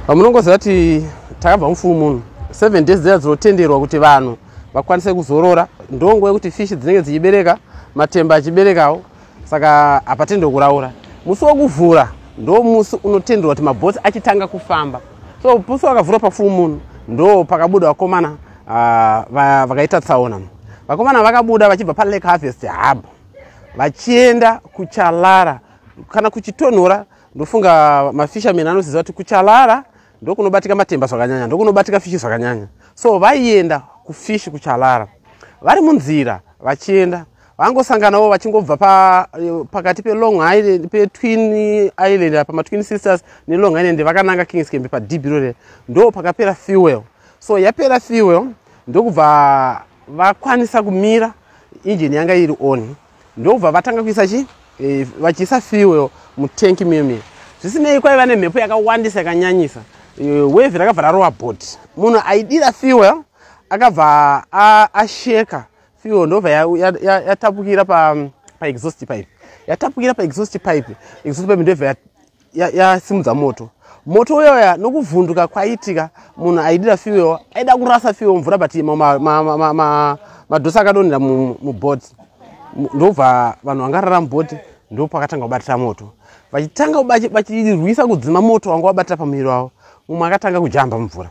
Pamunongoziva kuti takabva mufull moon, 7 days dziya dzinotenderwa kuti vanhu vakwanise kuzorora, ndonguva yekuti fish dzinenge dzichibereka, matemba achiberekawo, saka hapatenderwi kuraura. Musi wokuvhura ndo musi unotenderwa kuti mabhotsi achitanga kufamba. So musi wakavhura pafull moon ndo pakabuda vakomana vakaita tsaona. Vakomana vakabuda vachibva paLake Harvest Hub vachienda kuChalara kana kuchitonhora. Ndofunga mafishermen anoziva kuti kuChalara ndokunobatika matemba zvakanyanya, ndokunobatika fish zvakanyanya. So vaienda kufish kuChalara. Vari munzira vachienda, vangosanganawo vachingobva pakati peLong Island, peTwin Island, pamaTwin Sisters neLong Island, vakananga Kings Camp padhibhiro, ndo pakapera fuel. So yapera fuel, ndokubva vakwanisa kumira, injini yanga iri on, ndokubva vatanga kuisa chi vachiisa fuel mutenki mimi. Zvisinei, kwaiva nemhepo yakawandisa yakanyanyisa. Wave rakabva rarova bhoti. Munhu aidira fuel akabva asheka fuel, ndobva yatapukira paexhaust pipe. Yatapukira paexhaust pipe, exhaust pipe ndobva yasimudza moto. Moto uyoya nokuvhunduka kwaitika, munhu aidira fuel aida kurasa fuel mvura, but madhosi akadonhera mubhoti, ndobva vanhu vangarara mubhoti. Ndo pakatanga kubatira moto. Vachitanga vachirwisa kudzima moto wanga wabatira pamuviri wavo, mumwe akatanga kujamba mumvura.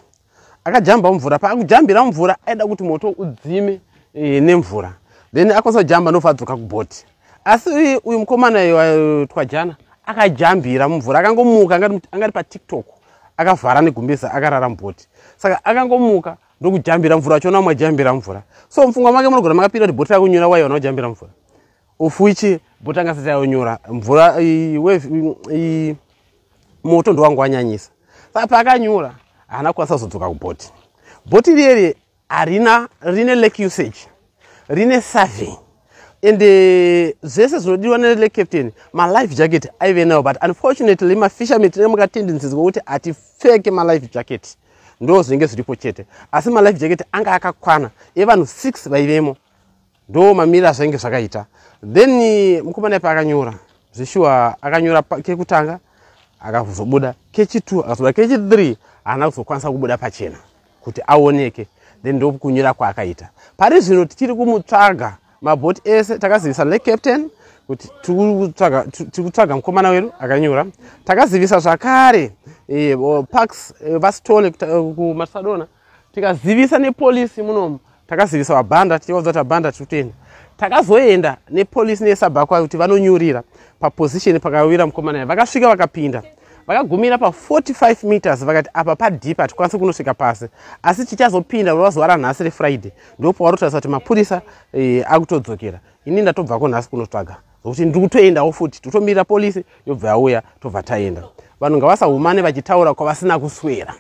Akajamba mumvura, paakujambira mumvura aida kuti moto udzime nemvura. Then akwanisa kujamba, ndobva adzoka kubhoti. Asi uyu mukomana Twajana akajambira mumvura, akangomuka angari paTikTok, akavhara negumbeza, akarara mubhoti. Saka akangomuka ndokujambira mvura, achiona mumwe ajambira mvura. So mupfungwa make munogona makapira kuti bhoti rakunyura, waiona kujambira mvura, of which bhoti anga asati ayonyura mvura. Moto ndowanga wanyanyisa. Saka paakanyura haana kukwanisa kuzodzoka kubhoti. Bhoti riyeri harina, rine lake usage, rine survey, ende zvese zvinodiwa nelake captain, malife jacket aive nayo. But unfortunately mafishermen tine mukatendencies kokuti hatipfeke malife jacket, ndo zvinenge zviripo chete. Asi malife jacket anga akakwana evanhu 6 vaivemo. Ndo mamiriro azvainge zvakaita. Then mukomana ipa akanyura zveshuwa. Akanyura kekutanga, akazobuda kechi2, akazobuda kechi3, haana kuzokwanisa kubuda pachena kuti aoneke. Then ndokunyura kwaakaita. Pari zvino tichiri kumutsvaga. Mabhoti ese takazivisa lake captain kuti tiri kutsvaga mukomana wedu akanyura. Takazivisa zvakare parks, vaStole kuMasadona. Tikazivisa nepolisi munomu. Takazivisa vabhanda, tichivaudza kuti vabhanda tiri kutoenda. Takazoenda nepolisi nesabhakwa kuti vanonyurira paposition pakawira mukomana. Vakasvika, vakapinda, vakagumira pa45 meters, vakati apa padeep, hatikwanisi kunosvika pasi, asi tichazopinda rova zuva ranhasi reFriday. Ndopavari kuti mapurisa akutodzokera. Ini ndatobvako nhasi kunotsvaga, zvokuti ndiri kutoendawo futi. Tikutomirira polisi yobva yauya, tobva taenda. Vanhu ngavasahumane vachitaura kwavasina kuswera.